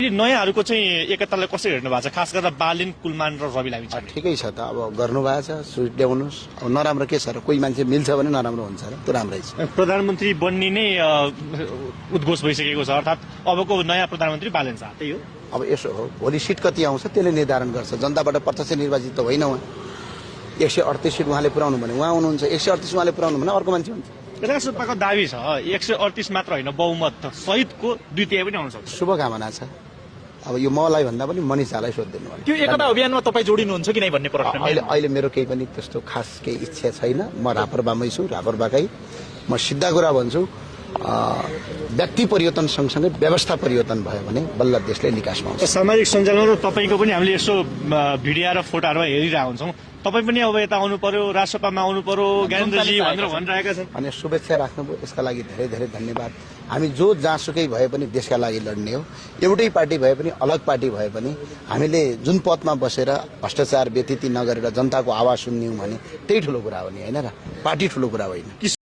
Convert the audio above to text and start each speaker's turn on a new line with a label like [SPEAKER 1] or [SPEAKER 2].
[SPEAKER 1] नयाँहरूको चाहिँ एकतालाई कसरी हेर्नु भएको छ, खास गरेर बालिन, कुलमान र रवि लामी?
[SPEAKER 2] ठिकै छ त, अब गर्नुभएको छ, सुट ल्याउनुहोस्। अब नराम्रो के छ र, कोही मान्छे मिल्छ भने नराम्रो हुन्छ र, त्यो राम्रै छ।
[SPEAKER 1] प्रधानमन्त्री बन्ने नै उद्घोष भइसकेको छ, अर्थात् अबको नयाँ प्रधानमन्त्री बालेन शाह, त्यही हो।
[SPEAKER 2] अब यसो हो, भोलि सिट कति आउँछ त्यसले निर्धारण गर्छ। जनताबाट प्रत्यक्ष निर्वाचित त होइन उहाँ। 138 सिट उहाँले पुऱ्याउनु भने उहाँ हुनुहुन्छ, 138 उहाँले पुऱ्याउनु भने अर्को मान्छे हुन्छ।
[SPEAKER 1] राजसभाको दावी छ 138 मात्र होइन, बहुमत सहितको द्वितीय पनि आउन सक्छ।
[SPEAKER 2] शुभकामना छ। अब यो मलाई भन्दा पनि मनिष झालाई सोधिदिनु भयो।
[SPEAKER 3] त्यो एकता अभियानमा तपाईँ जोडिनुहुन्छ कि नै भन्ने प्रश्न।
[SPEAKER 2] अहिले मेरो केही पनि त्यस्तो खास केही इच्छा छैन। म रापरबामै छु, रापरबाकै। म सिधा कुरा भन्छु, व्यक्ति परिवर्तन सँगसँगै व्यवस्था परिवर्तन भयो भने बल्ल देशले निकास पाउँछ।
[SPEAKER 1] सामाजिक सञ्जालमा तपाईँको पनि हामीले यसो भिडियो र फोटोहरूमा हेरिरहेको हुन्छौँ। तपाईँ पनि अब यता आउनु पर्यो, राजसभामा आउनु पर्यो, ज्ञानेन्द्रजी भनेर भनिरहेका छन्।
[SPEAKER 2] अनि शुभेच्छा राख्नुभयो, यसका लागि धेरै धेरै धन्यवाद। हामी जो जहाँसुकै भए पनि देशका लागि लड्ने हो। एउटै पार्टी भए पनि, अलग पार्टी भए पनि हामीले जुन पदमा बसेर भ्रष्टाचार व्यतीत नगरेर जनताको आवाज सुन्यौँ भने त्यही ठुलो कुरा हो नि, होइन र? पार्टी ठुलो कुरा होइन।